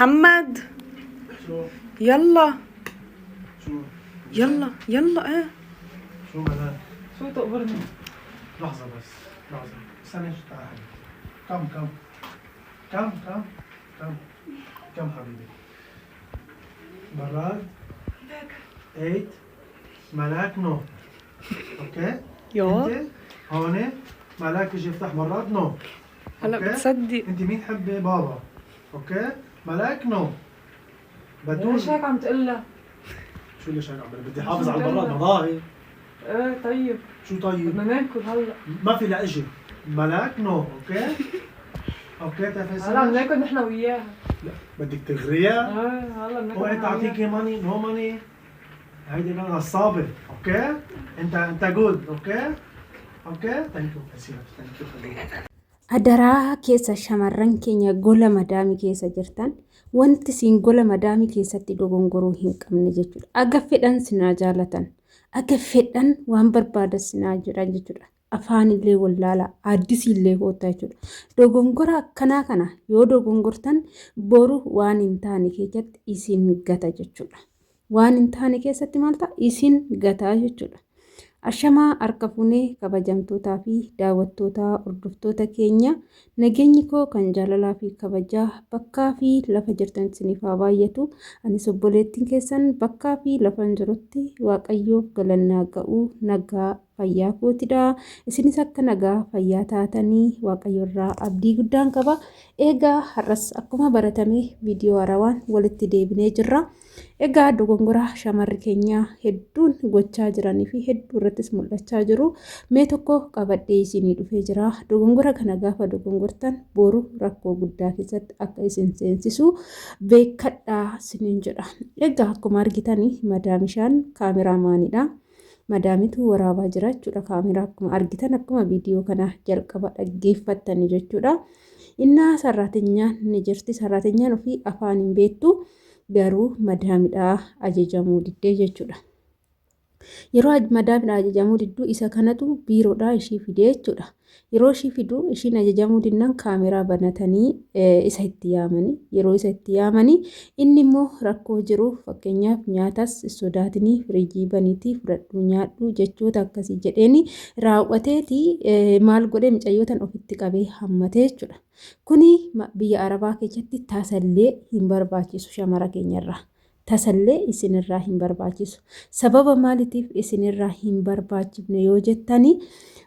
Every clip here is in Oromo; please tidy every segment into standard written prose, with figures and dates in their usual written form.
محمد. شو؟ يلا. شو؟ يلا يلا ايه. شو ملاك؟ شو تقبرني؟ لحظة بس، لحظة، استني. تعال حبيبي، come come come come come come حبيبي. براد 8. ملاك no. okay؟ يا انت هون ملاك يجي يفتح براد no. هلا. okay؟ بتصدق؟ انت مين تحبي؟ بابا. okay؟ ملاك no. بتول. ليش هيك عم تقلها؟ شو ليش هيك عم بقول؟ بدي احافظ على البراد مضاهي. ايه طيب. شو طيب؟ بدنا ناكل هلا. ما في لا اجي ملاك no. okay okay، بتعرفي؟ هلا عم ناكل نحن وياها. لا، بدك تغريها. ايه، هلا بناكل اوعي نحن وياها. تعطيكي money، no money. هيدي بقى نصابة. okay، انت good. okay okay، thank you، thank you. Adaraa keessa shamarran keenya gola madaamii keessa jirtan, wanti isin gola madaamii keessatti dogongoruu hin qabne jechuudha. Aga fedhan sinaa jaalatan, aga fedhan waan barbaadan sinaa jedhan jechuudha. Afaanillee wallaalaa, addisiillee hoota jechuudha. Dogongora akkanaa kana yoo dogongortan boru waan hin taane keessatti isin gata jechuudha. Waan hin taane keessatti maal ta'a? Isin gataa jechuudha. Ashamaa, harka fuunee, kabajamtootaa fi daawwattoota hordoftoota keenya, nageenyi koo kan jaalalaa fi kabajaa bakkaa fi lafa jirtan isiniif haa baay'atu. Anis obboleettiin keessan bakkaa fi lafa hin jirutti Waaqayyoof galannaa ga'uu nagaa fayyaa kootidha. Isinis akka nagaa fayyaa taatanii Waaqayyo irraa abdii guddaan qaba. Egaa har'as akkuma baratame viidiyoo haarawaan walitti deebinee jirra. Egaa dogongora shamarri keenya hedduun gochaa jiranii fi hedduu irrattis mul'achaa jiru mee tokko qabadhee isinii dhufee jira. Dogongora kana gaafa dogongortan boru rakkoo guddaa keessatti akka isin seensisu beekadhaa isiniin jedha. Egaa akkuma argitanii madaamishaan kaameraamaanidha. Madaamitu waraabaa jira jechuudha. Kaameraa akkuma argitan, akkuma viidiyoo kana jalqaba dhaggeeffattanii jechuudha. Innaa sarraatinyaan ni jirti. Sarraatinyaan ofii afaan hin beektu, garuu madaamidhaa ajajamuu diddee jechuudha. Yeroo madaamidhaa ajajamuu didduu isa kanatu biiroodhaa ishii fidee jechuudha. Yeroo ishii fidu ishiin ajajamuu dinnaan kaameraa banatanii isa itti yaamanii, yeroo isa itti yaamanii inni immoo rakkoo jiru, fakkeenyaaf nyaatas sodaatinii firiijii baniitii fudhadhuu nyaadhu jechoota akkasii jedheeni raawwateeti maal godhee mucayyootan ofitti qabee hammatee jechuudha. Kuni biyya Arabaa keessatti tasallee hin barbaachisu shamara keenyarraa. Tasallee isinirraa hin barbaachisu. Sababa maaliitiif isinirraa hin barbaachifne yoo jettani,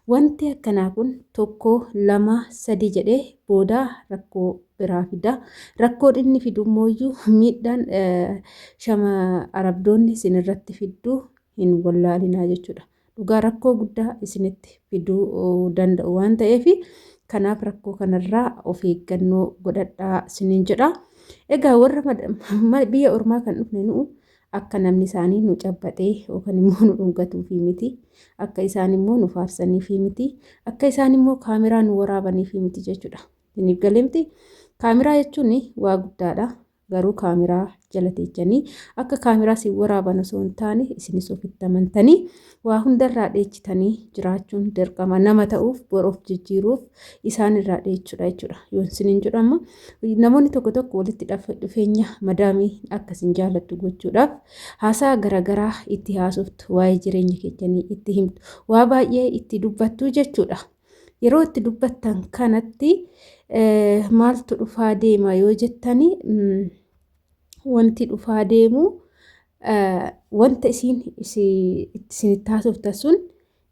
wanti akkanaa kun tokko, lama, sadi jedhee booda rakkoo biraa fida. Rakkoon inni fidu immooyyuu miidhaan shama arabdoonni isinirratti fiddu hin wallaalinaa jechuudha. Dhugaa rakkoo guddaa isinitti fiduu danda'u waan ta'eef, kanaaf rakkoo kanarraa of eeggannoo godhadhaa isiniin jedha. Egaa warra biyya ormaa kan dhufne nu'u akka namni isaanii nu cabbaxee yookaan immoo nu dhungatuufi miti. Akka isaan immoo nu faarsaniifi miti. Akka isaan immoo kaameraa nu waraabaniifi miti jechuudha. Isiniif galee miti? Kaameraa jechuun waa guddaadha. Garuu kaameraa jala teechanii akka kaameraa isin waraaban osoo hin taane, isinis ofitti amantanii waa hundarraa dheechitanii jiraachuun dirqama nama ta'uuf, bor of jijjiiruuf isaan irraa dheechuudha jechuudha. Yoo isiniin jedhu, amma namoonni tokko tokko walitti dhufeenya madaamii akka isin jaalattu gochuudhaaf haasaa garaagaraa itti haasoftu, waa'ee jireenya keessanii itti himtu, waa baay'ee itti dubbattu jechuudha. Yeroo itti dubbattan kanatti maaltu dhufaa deema yoo jettani, wanti dhufaa deemu wanta isiin isinitti haasoftan sun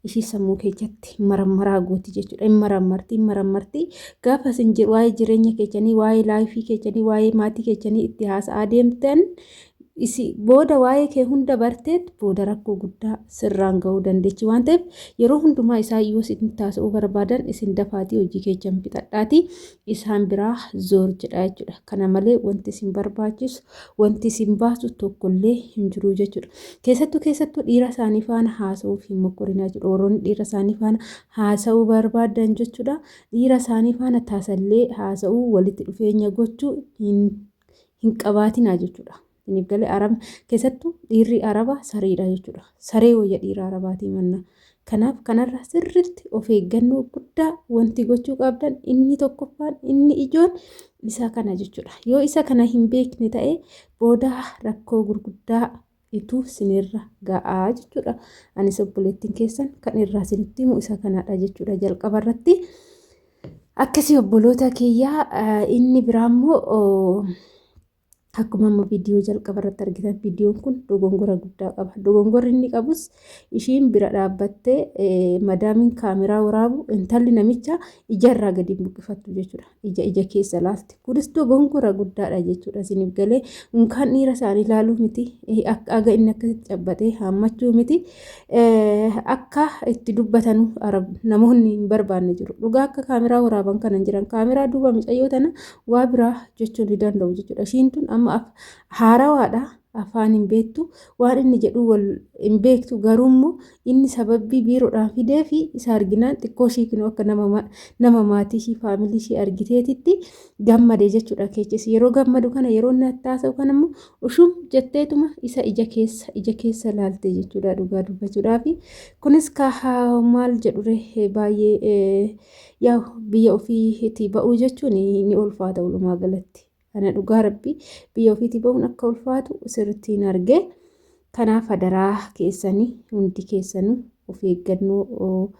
ishii sammuu keessatti marammaraa gooti jechuudha. Hin marammarti, hin marammarti. Gaafa isin waa'ee jireenya keessanii, waa'ee life keessanii, waa'ee maatii keessanii itti haasa'aa deemtan, isi booda waa'ee kee hunda barteet booda rakkoo guddaa sirraan ga'uu dandeechi waan ta'eef, yeroo hundumaa isaan yoo isin taasisuu barbaadan isin dafaatii hojii keessan fixadhaatii isaan biraa zoor jedha jechuudha. Kana malee wanti isin barbaachisu, wanti isin baasu tokkollee hin jiru jechuudha. Keessattuu keessattuu dhiira isaanii faana haasa'uuf hin mokkorinaa jechuudha. Warroonni dhiira isaanii faana haasa'uu barbaadan jechuudha. Dhiira isaanii faana tasallee haasa'uu, walitti dhufeenya gochuu hin qabaatinaa jechuudha. Isiniif galee? Araba keessattuu dhiirri Arabaa sareedha jechuudha. Saree wayya dhiira Arabaatii manna. Kanaaf kanarra sirriitti of eeggannoo guddaa wanti gochuu qabdan inni tokkoffaan, inni ijoon Isa kana jechuudha. Yoo isa kana hin beekne ta'e booda rakkoo gurguddaa itu sinirra ga'aa jechuudha. Anis obboleettiin keessan kan irraa sinitti himu isa kanadha jechuudha jalqaba irratti. Akkasii obboloota kiyyaa, inni biraa immoo akkuma amma viidiyoo jalqaba irratti argitan, viidiyoon kun dogongora guddaa qaba. Dogongorri inni qabus ishiin bira dhaabbattee madaamiin kaameraa waraabu intalli namicha ijarraa gadi buqqifattu jechuudha. Ija ija keessa laalti. Kunis dogongora guddaadha jechuudha. Isiniif galee, unkaan dhiira isaanii ilaaluu miti. Aga inni akkasitti cabbatee haammachuu miti. Akka itti dubbatanu namoonni hin barbaanne jiru. Dhugaa akka kaameraa waraaban kana hin jiran. Kaameraa duuba mucayyoo tana waa biraa jechuu ni danda'u jechuudha. Ishiin tun amma haarawaadha. Afaan hin beektu, waan inni jedhu wal hin beektu. Garuu immoo inni sababii biiroodhaan fidee fi isa arginaan xiqqoo ishii kinoo akka nama maatii ishii, faamilii ishii argiteetitti gammade jechuudha keechis. Yeroo gammadu kana, yeroo inni haasa'u kana immoo ushum jetteetuma isa ija keessa ija keessa laalte jechuudha dhugaa dubbachuudhaafi. Kunis kaa maal jedhure, baay'ee yaa biyya ofiitii ba'uu jechuun ni ulfaata walumaa galatti. Kana dhugaa rabbi, biyya ofiitii ba'uun akka ulfaatu sirriitti hin arge. Kanaaf adaraa keessanii, hundi keessanuu of eeggannoo,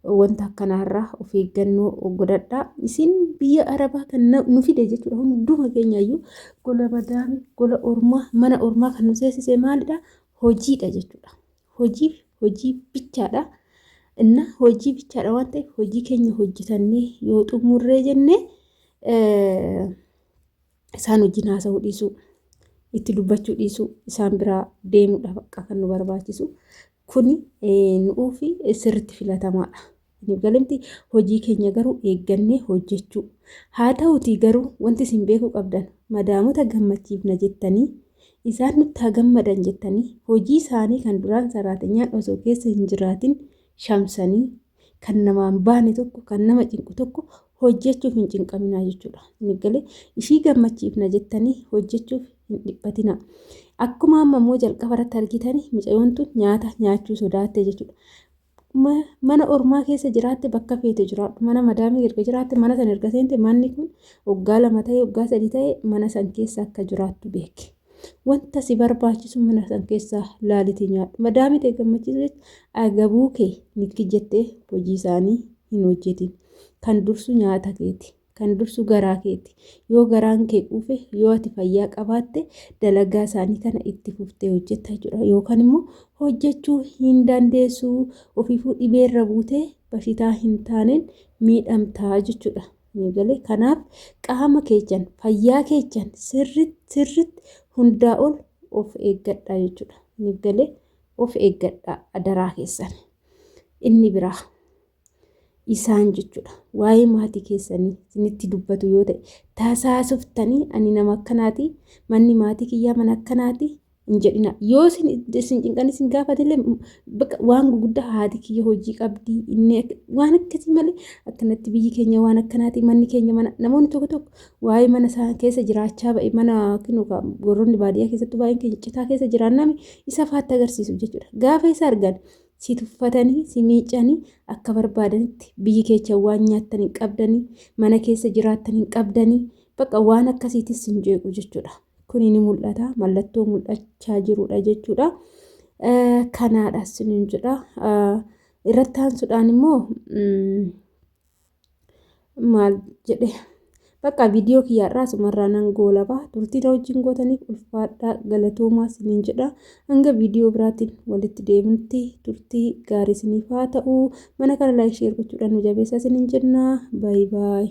wanta akkanaarraa of eeggannoo godhadhaa. Isin biyya Arabaa kan nu fide jechuudha, hunduma keenyayyuu gola madaamii, gola ormaa, mana ormaa kan nu seensise maalidha? Hojiidha jechuudha. Hojii, hojii bichaadha. Inna hojii bichaadha waan ta'eef, hojii keenya hojjetannee yoo xumurree jennee isaan wajjin haasa'uu dhiisuu, itti dubbachuu dhiisuu, isaan biraa deemuudha bakka kan nu barbaachisu. Kuni nuufi sirriitti filatamaadha. Galimti hojii keenya garuu eeggannee hojjechuu. Haa ta'utii garuu wanti isin beekuu qabdan, madaamota gammachiifna jettanii, isaan nutti haa gammadan jettanii, hojii isaanii kan duraan saraatenyaan osoo keessa hin jiraatin shamsanii kan namaan baane tokko, kan nama cinqu tokko hojjechuuf hin cinqaminaa jechuudha. Galee ishii gammachiifna jettanii hojjechuuf hin dhiphatina. Akkuma amma immoo jalqaba irratti argitanii, mucayyoon tun nyaata nyaachuu sodaatte jechuudha. Mana ormaa keessa jiraatte, bakka feete jiraadhu. Mana madaamii erga jiraatte, mana sana erga seente, manni kun waggaa 2 ta'e, waggaa 3 ta'e, mana san keessa akka jiraattu beeki. Wanta si barbaachisu mana san keessa laalitii nyaadhu. Madaamii ta'e gammachiisu jecha agabuu kee nikki jettee hojii isaanii hin hojjetin. Kan dursu nyaata keeti. Kan dursu garaa keeti. Yoo garaan kee quufe, yoo ati fayyaa qabaatte, dalagaa isaanii kana itti fuftee hojjetta jechuudha. Yookaan immoo hojjechuu hin dandeessu, ofiifuu dhibeerra buutee bashitaa hin taaneen miidhamtaa jechuudha. Galee kanaaf qaama keechan, fayyaa keechan sirritti sirritti hundaa ol of eeggadhaa jechuudha. Galee of eeggadhaa adaraa keessan. Inni biraa isaan jechuudha. Waa'ee maatii keessanii isinitti dubbatu yoo ta'e, tasaasuftanii ani nama akkanaati, manni maatii kiyyaa mana akkanaati hin jedhina. Yoo isin cinqan isin gaafatillee, bakka waan guguddaa haati kiyya hojii qabdi inni waan akkasii malee, akkanatti biyyi keenya waan akkanaati, manni keenya mana, namoonni tokko tokko waa'ee mana isaa keessa jiraachaa ba'e, mana kinu warroonni baadiyyaa keessattuu baay'een keenya citaa keessa jiraanname isa faatti agarsiisu jechuudha. Gaafa isa argan si tuffatanii, si miicanii, akka barbaadanitti biyyi keessa waan nyaattan hin qabdanii, mana keessa jiraattan hin qabdanii, bakka waan akkasiitis hin jeequ jechuudha. Kuni ni mul'ata, mallattoo mul'achaa jirudha jechuudha. Kanaadha sinin jedha. Irratti aansuudhaan immoo maal jedhe, bakka viidiyoo kiyyaarraa asumarraa nan goolaba. Turtii na wajjin gootaniif ulfaadhaa, galatoomaa sinin jedha. Hanga viidiyoo biraatiin walitti deemutti turtii gaarii isiniif haa ta'u. Mana kana like, share gochuudhaan nu jabeessaa sinin jenna. Bye bye.